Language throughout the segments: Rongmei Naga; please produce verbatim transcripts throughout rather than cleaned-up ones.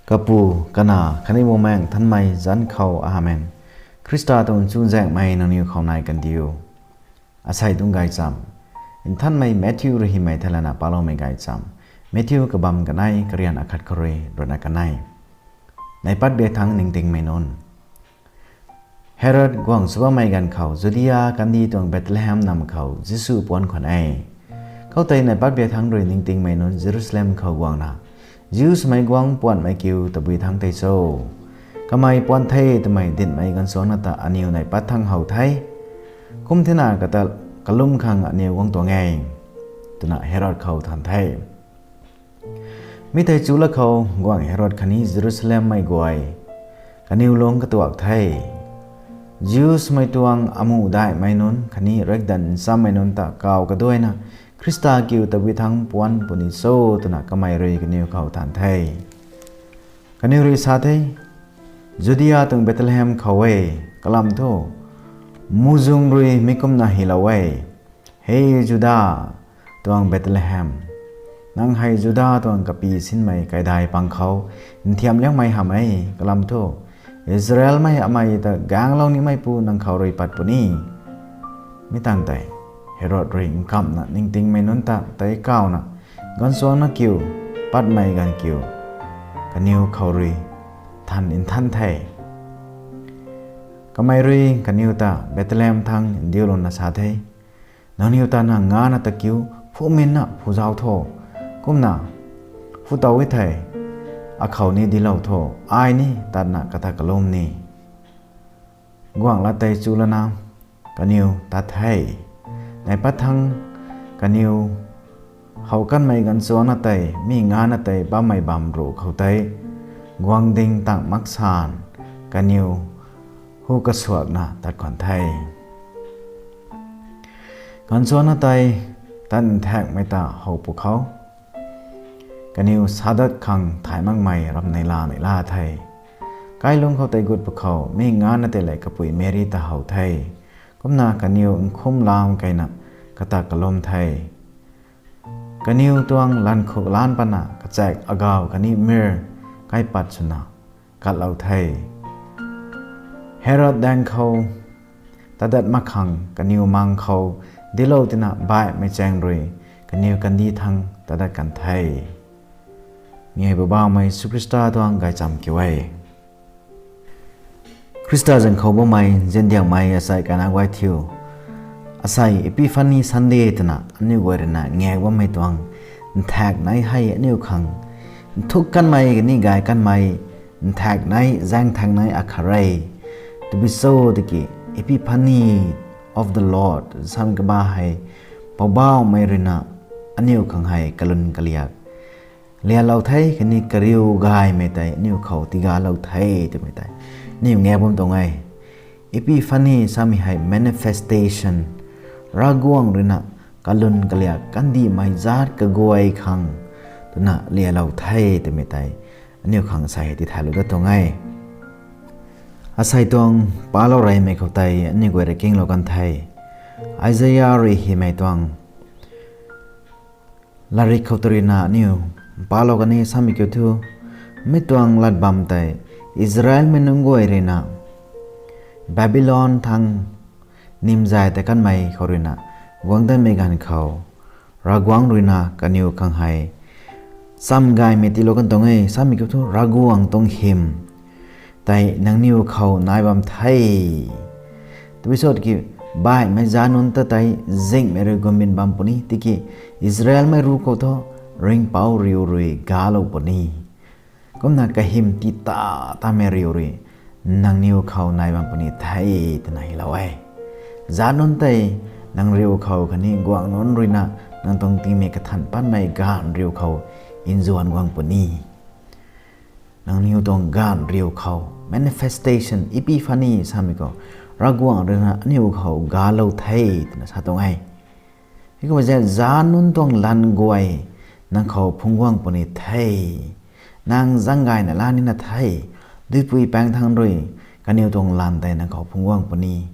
Kapu, Kanac khatni Bumaengh Nthanmei zanc khou. Amen. Khrista tuang chuzaenghmei nangniw khou nai kandiu. Asei tuang gaychamv Nthanmei Matthew rui hymei thei lana paloumei gaychamv. Matthew kabamv kanei, karian akhat khou rui ruhna kanei. Neihpat biak thangc ningtingmei nunc. Herod guang sw bammei ganv khou Judia kandih tuang Bethlehem nam khou Jisu puanc khwan e. Khoutei neihpat biak thangc rui ningtingmei nunc Jerusalem khou guangna, Jews mei guangc puanhmei kiu tabui thangc tei cho? Kamei puanc the twmei dinhmei ganvchuangna ta aniw neihpat thangc how the. Kum thena kata kalum khang aniw guang tuang e, twna Herod khou than the. Mi thei chu la khou guangc Herod khatni Jerusalem mei guay kaniw lungc katuak the. Jews mei tuang amuh daihmei nunc khatni riakdanv nchammei nunc ta kaw kaduaina, Khrista kiu tabui thangc puanc puni cho, twna kamei rui kaniw khou than the. Kaniw rui sa the, Judia tuang Bethlehem khou e. Kalam thu, muhzwng rui mi kumna hylou e: He Juda tuang Bethlehem, nang hei Juda tuang kapi sinmei kaidai pang khou nthiam liangmei hamh e. Kalam thu, Israel mei amei ta gaenglou nimeipu nang khou rui pat puni. Mi tangv tei Herod rui nkamhna ningtingmei nunc ta tei kawna, ganvchuangna kiu, patmei ganv kiu, kaniw khou rui than nthan the. Kamei rui kaniw ta Bethlehem thangc ndiulouna sa the, Nangniw ta na ngana ta kiu phuminna phu zauc tho. Kumna phu tow e thei, akhou ni dinclou tho, ai ni tatna kata kalum ni. Guangc lat tei chu lana kaniw tat the. Neihpat thangc kaniw how kanmei ganvchuangna tei mi ngana tei bammei bamv ruh khou tei guang ding tang mak san kaniw hu kasuakna tat khwan the. Ganvchuangna tei tat nthaekmei ta how pwkhou, kaniw sadat khang thay makmei ramneila neihla the. Kailung khou tei gut pwkhou mi ngana tei lev kapui Meri ta how the. Kumna kaniw nkhum lam keyna kata kalum the. Kaniw tuang lanv khuk lanc patna kachaek agaw khatni mir kaipat swna katlou the. Herod daeng khou tadat mak khang kaniw mang khou dinclou tina baihmei chaeng rui kaniw kandih thangc tadat kan the. Mi hei Poubauhmei Jisu Khrista tuang gaychamv kiu e. Khrista zanc khou bammei nziandiangmei asei kaina guay thiu, asei Epiphany Sunday twna aniu guay ruina ngaek bammei tuang nthaek nei hei aniu khang nthuk kanmei khatni gay kanmei nthaek nei, zaeng thaek nei akhat re. Tabui cho tiki, Epiphany of the Lord samei kaba hei Poubauhmei ruina aniu khang hei kalun kaliak lialou the khatni kariu gaymei tei aniu khou tigalou the twmei tei aniu ngaek bam tuang e. Epiphany samei hei manifestation, Ravguangc ruina kalun kaliak kandihmei zaat kaguay khang twna lialou the twmei tei aniu khang asei hei tithaylou dat tuang e. Asei tuang palou reymei khou tei aniu guay rui kinglou kan the. Isaiah rui hymei tuang latrik khou tei ruina aniu palou kan e. Samei kiu thu, mi tuang lat bam tei Israelmei nunc guay ruina Babylon thangc nimzay ta kanmei khou ruina guang datmei ganv khou, Ravguangc ruina kaniw khang hei cham gaymei tiilou kan tuang e. Samei kiu thu, Ravguangc tuang hym tei nangniw khou nai bam the. Tabui cho tiki, baihmei zaat nunc ta tei zinghmei rui gumbin bam puni, tiki Israelmei ruc khou thu ringhpouc riu rui galou puni. Kumna kahym ti ta tamei riu rui nangniw khou nai bam puni the, twna hylou e. Zaat nunc tei nang riu khou khatni guangc nunc ruina nang tuang tingmei kathan patmei gaanv riu khou nzuan guang puni. Nangniw tuang gaanv riu khou, manifestation, Epiphany samei khou, Ravguangc ruina aniw khou galou the twna sa tuang e. Heikumna zaat nunc tuang lanv guay nang khou phungc guang puni the. Nang zaeng gayna la nina the. Duipui paengc thangc rui kaniw tuang lanv tei nang khou phungc guang puni.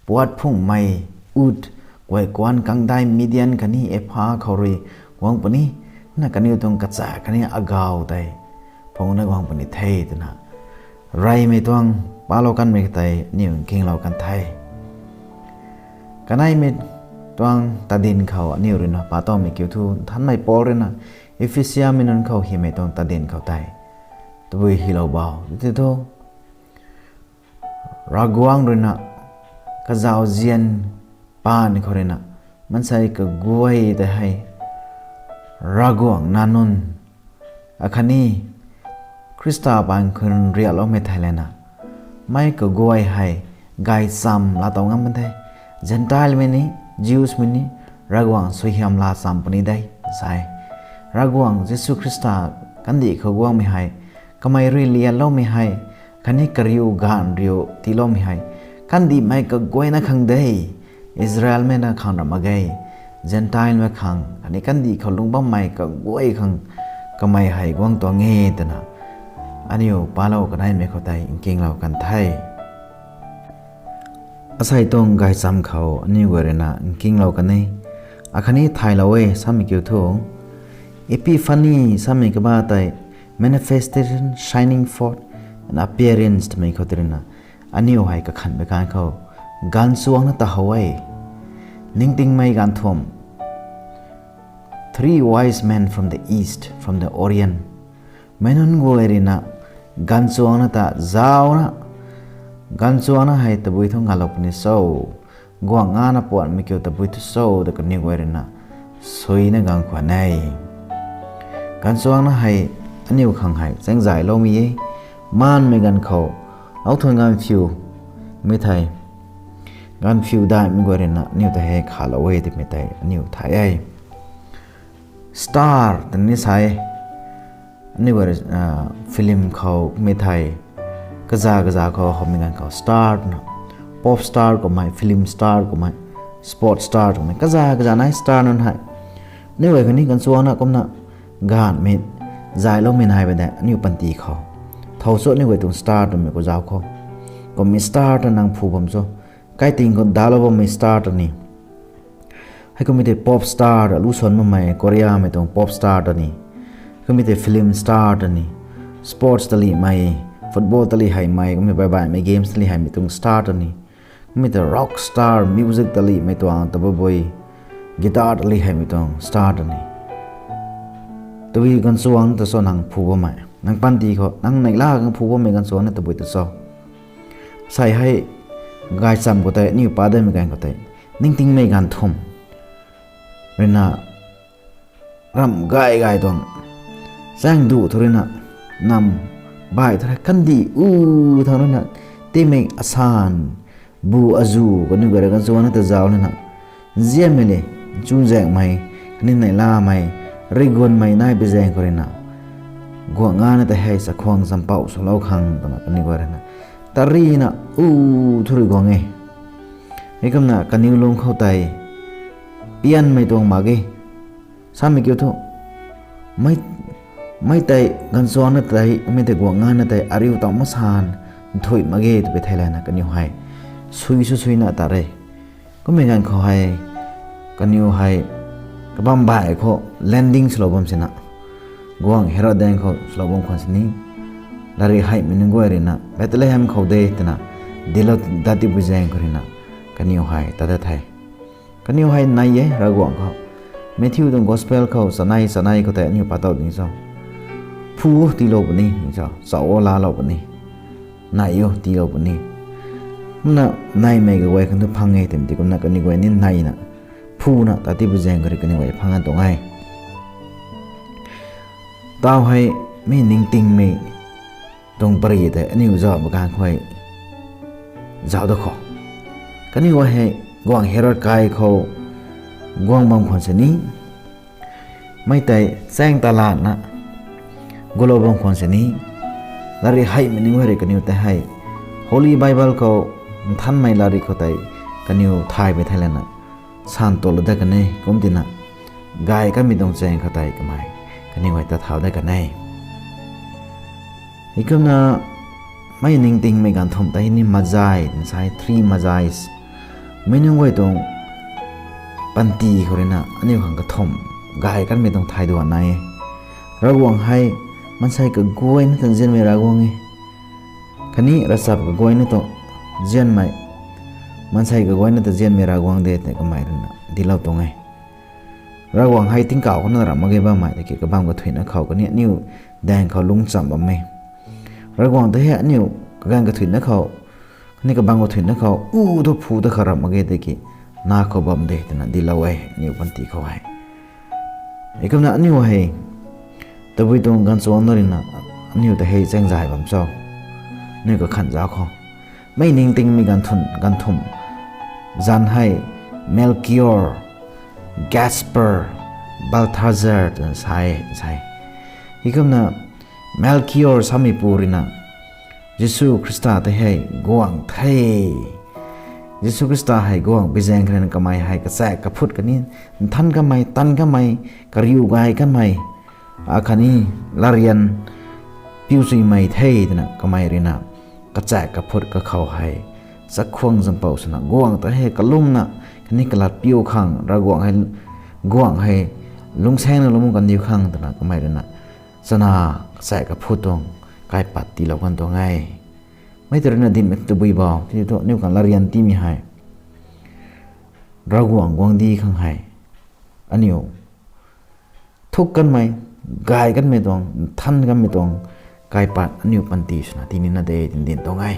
Puat phungmei ut guay kuanc kangdai Midian khatni Epha khou rui guang puni. Kumna kaniw tuang kachak khatni agaw tei phungna guang puni the twna, reymei tuang palou kanmei ka tei aniu nkinglou kan the. Kaneimei tuang tadin khou aniu ruina pa tawmei kiu thu, Nthanmei Paul ruina Ephesiamei nunc khou hymei tuang tadin khou tei tabui hylou bau ti thu, Ravguangc ruina kazauzian paan khou ruina maansei kaguay tei hei Ravguangc nac nunc akhatni Khrista paan khou riakloumei thei lana, mei kaguay hei gaychamv laa tow ngam pan the. Gentilemei ni, Jewsmei ni, Ravguangc suaihiam laa cham puni de, sa e. Ravguangc Jisu Khrista kandih khou guangmei hei, kamei rui lianloumei hei, khatni kariu gaanv riu tiiloumei hei, kandihmei kaguayna khang de, Israelmei na khang ram mak ge, Gentilemei khang khatni kandih khou lungc bammei kaguay khang kamei hei guang tuang e twna aniu palou kaneimei khou tei nkinglou kan the. Asei tuang gaychamv khou aniu guay ruina nkinglou kan e. Akhatni thaylou e samei kiu thu, Epiphany samei kaba tei manifestation, shining forth, and appearance twmei khou tei ruina aniu hei kakhan pei kan khou gaanchuangna ta how e. Ningtingmei gaanthumh, three wise men from the east, from the Orient. Meic nunc guay ruina gaanchuangna ta zauna, gaanchuangna hei tabui thu ngalou puni cho, guangh ngana puanhmei kiu tabui thu cho ta kaniw guay ruina suina gang khwan e. Gaanchuangna hei aniu khang hei chaengzayloumei e. Maanmei ganv khou, lauthun ganv phiu mi thei, ganv phiu daihmei guay ruina aniu ta hei khalou e twmei tei aniu thay e. Star twni sa e. Aniu guay, film khou mi thei, kaza kaza khou howmei ganv khou star twna, pop star kummei, film star kummei, sport star kummei, kaza kaza nai star nunc hei. Aniu guay khatni gaanchuangna kumna gaanhmei zayloumei nai bam de aniu panty khou. Thow cho aniu guay tuang star twmei khou zauc khou, kummei star ta nang phu bam cho. Kaiting khou dalou bammei star ta ni, heikumhmei tei pop star ta lu suan bammei Koreamei tuang pop star ta ni, heikumhmei tei film star ta ni, sports talihmei, football talih heimei, kummei baihbaihmei games talih heimei tuang star ta ni, kummei tei rock star, music talihmei tuang tabui bui, guitar talih heimei tuang star ta ni, tabui gaanchuangna ta cho nang phu bammei, nang panty khou nang neihla khang phu bammei gaanchuangna tabui ta cho. Sei hei gaychamv khou tei aniu pa daihmei ganv khou tei, ningtingmei gaanthumh ruina ramh gay gay tuang, chaeng duh thu ruina, nam baih thu rui kandih u thau ruina, timei asan, bu azu kaniw guay rui gaanchuangna ta zauc lana, nzianmei le, chuzaenghmei, khatni neihlamei, riguanmei nai pui zaeng khou ruina, guangh ngana ta hei chakhwang champouh swlou khang twna kaniw guay ruina, tarina u thu rui guang e. Heikumna kaniw lung khou tei pianmei tuang mak ge. Samei kiu thu, mei, mei tei gaanchuangna tei, mei tei guangh ngana tei ariu tang masan nthuih mak ge twpui thei lana kaniw hei sui sw suina ta re. Kummei ganv khou hei, kaniw hei kabam baih khou landing swlou bam sina, guangh Herod daeng khou swlou bam khwan sini, latrik heimei nunc guay ruina Bethlehem khou de twna dinclou dat tipui zaeng khou ruina, kaniw hei ta dat the. Kaniw hei nei e Ravguangc khou. Matthew tuang gospel khou chanei chanei khou tei aniu pa tow ding cho, phu tiilou puni cho, chau o laalou puni, nei o tiilou puni. Kumna neimei kaguay khang thu phang e twmei tei kumna kaniw guay ni neina, phuna ta tipui zaeng khou rui kaniw guay phang kan tuang e. Tau hei, mi ningtingmei tuang pary tei aniu zauh ba ganv khou zauc da khou, kaniw guay hei guangh Herod kai khou guang bam khwan sini, mei tei chaeng ta lana gulou bam khwan sini, latrik heimei nunc guay rui kaniw tei hei Holy Bible khou, nthanmei latrik khou tei kaniw thay pui thei lana, san tulou dat kan e, kum tina gay kanmei tuang chaeng khou tei kamei kaniw guay ta thau dat kan e. Heikumna mei ningtingmei gaanthumh tei ni Magi nsai, three Magis, mei nunc guay tuang panty khou ruina aniu khang kathumh gay kanmei tuang thay duan nai e. Ravguangc hei Maansei kaguayna ta nzianmei Ravguangc e. Khatni ravchap kaguayna ta nzianmei, maansei kaguayna ta nzianmei Ravguangc de twna kamei ruina dinclou tuang e. Ravguangc hei tingkauh khou na ramh mak ge bammei tiki kabam kathuicna khou khatni aniu daeng khou lungcham bam e. Ravguangc ta hei aniu kaganv kathuicna khou khatni kabam kathuicna khou u thu phu ta kha ramh mak ge tiki na khou bam de twna dinclou e aniu panty khou hei. Heikumna aniu hei tabui tuang ganvchuangna ruina aniu ta hei chaengzay bam cho? Aniu kakhan zauc khou, mei ningtingmei ganv thum, ganv thum zanc hei Melchior, Gaspar, Balthazar twna sa e, sa e. Heikumna Melchior sameipu ruina Jisu Khrista tei hei guangc the. Jisu Khrista hei guangc pi zaeng kha ruina kamei hei kachaek kaphut khatni nthan kanmei, tan kanmei, kariu gay kanmei, akhatni latryan piu chuimei the twna kamei ruina kachaek kaphut kakhou hei chakhwang zampou swna guangc ta hei kalumna khatni kalat piu khang Ravguangc hei, guangc hei lungsaengna lungc kandiu khang twna kamei ruina chana kachaek kaphut tuang kaipat tiilou kan tuang e. Mei ta ruina dinhmei tabui bou tiki thu aniu khang latryan tiimei hei Ravguangc guangcdic khang hei aniu thuk kanmei, gay kanmei tuang, nthan kanmei tuang kaipat aniu panty swna tii nina de twna dinc tuang e.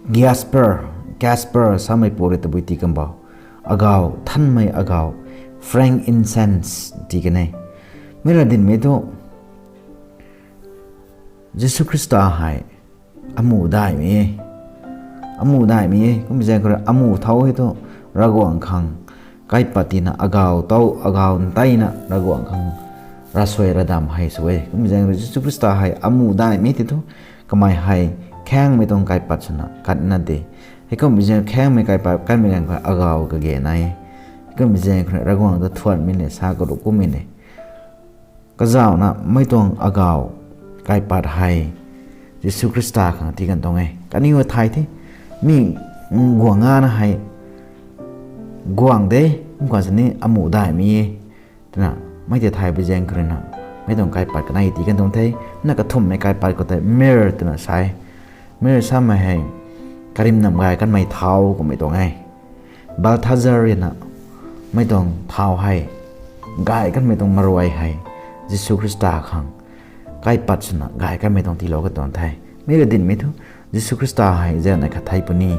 Gaspar, Gaspar sameipu rui tabui tii kan bou, agaw, nthanmei agaw, frankincense tii kan e. Mei ra dinhmei thu Jisu Khrista hei amuh daihmei e. Amuh daihmei e. Kum zaeng khou rui amuh thau hei thu Ravguangc khang kaipat tiina agaw tow, agaw nteina Ravguangc khang ravsuai ravdam hei sw e. Kum zaeng rui Jisu Khrista hei amuh daihmei tei thu kamei hei khaengmei tuang kaipat swna katna de. Heikum zaeng khaengmei kaipat kanmei ganv khou agaw kage nai e. Heikum zaeng khou rui Ravguangc ta thuanmei le sa karuh kummei le kazauhna mei tuang agaw kaipat hei Jisu Khrista khang tii kan tuang e. Kaniw thay the, mi guangc ngana hei guangc de, kum khwan sini amuh daihmei e twna mei tei thay pi zaeng khou ruina mei tuang kaipat kanei tii kan tuang the. Na kathumhmei kaipat khou tei myrrh twna sa e. Myrrh samei hei karim nam gay kanmei thau kummei tuang e. Balthazar ruina mei tuang thau hei, gay kanmei tuang maruai hei Jisu Khrista khang kaipat swna gay kanmei tuang tiilou kan tuang the. Mei ra dinhmei thu Jisu Khrista hei zaengnei khat thei puni.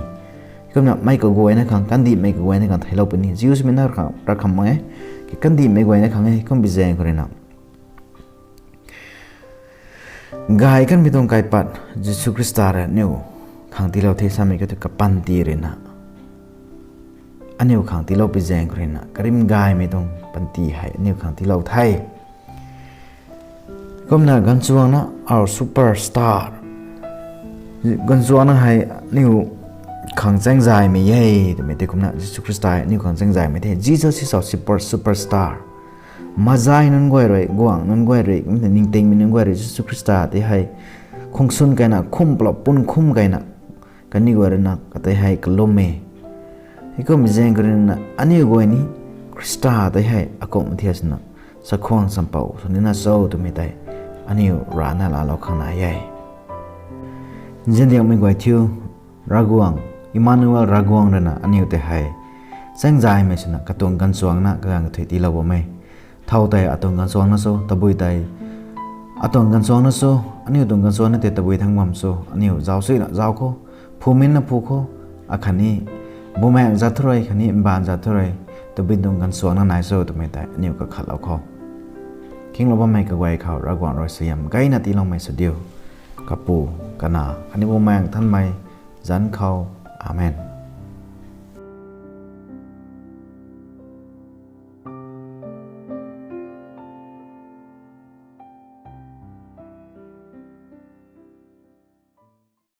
Kumna mei kaguayna khang, kandihmei kaguayna khang theilou puni. Jews mei na rakham mak e, kandihmei guayna khang e, kum pi zaeng khou ruina gay kanmei tuang kaipat Jisu Khrista rui aniu khang tiilou the samei khou thu kapanty ruina aniu khang tiilou pi zaeng khou ruina karim gaymei tuang panty hei aniu khang tiilou the. Kumna ganvchuangna our superstar, ganvchuangna hei aniu khang chaengzaymei e twmei tei kumna Jisu Khrista hei aniu khang chaengzaymei the. Jesus is our super, superstar. Mazai nunc guay rui, guangc nunc guay rui, kumna ningtingmei nunc guay rui Jisu Khrista tei hei khung swn kayna, khum palou pun khum kayna kaniw guay ruina katei hei kalum e. Heikum zaeng khou ruina aniu guay ni Khrista tei hei akumh thiak swna chakhwang champou sw nina cho twmei tei aniu rana laalou khang nai e. Nziandiakmei guay thiu, Ravguangc, Emmanuel Ravguangc ruina aniu tei hei chaengzaymei swna katuang ganvchuangna kaganv kathuic tiilou bam e. Thow tei atuang ganvchuangna cho, tabui tei atuang ganvchuangna cho, aniu tuang ganvchuangna tei tabui thangc bam cho, aniu zauc suina zauc khou, phuminna phu khou, akhatni bumaengh zat thu rui khatni mbaanv zat thu rui tabui tuang ganvchuangna nai cho twmei tei aniu kakhatlou khou, kinglou bammei kaguay khou Ravguangc rui suaihiam gayna tiiloumei sw diu. Kapu, Kanac khatni Bumaengh Nthanmei zanc khou. Amen.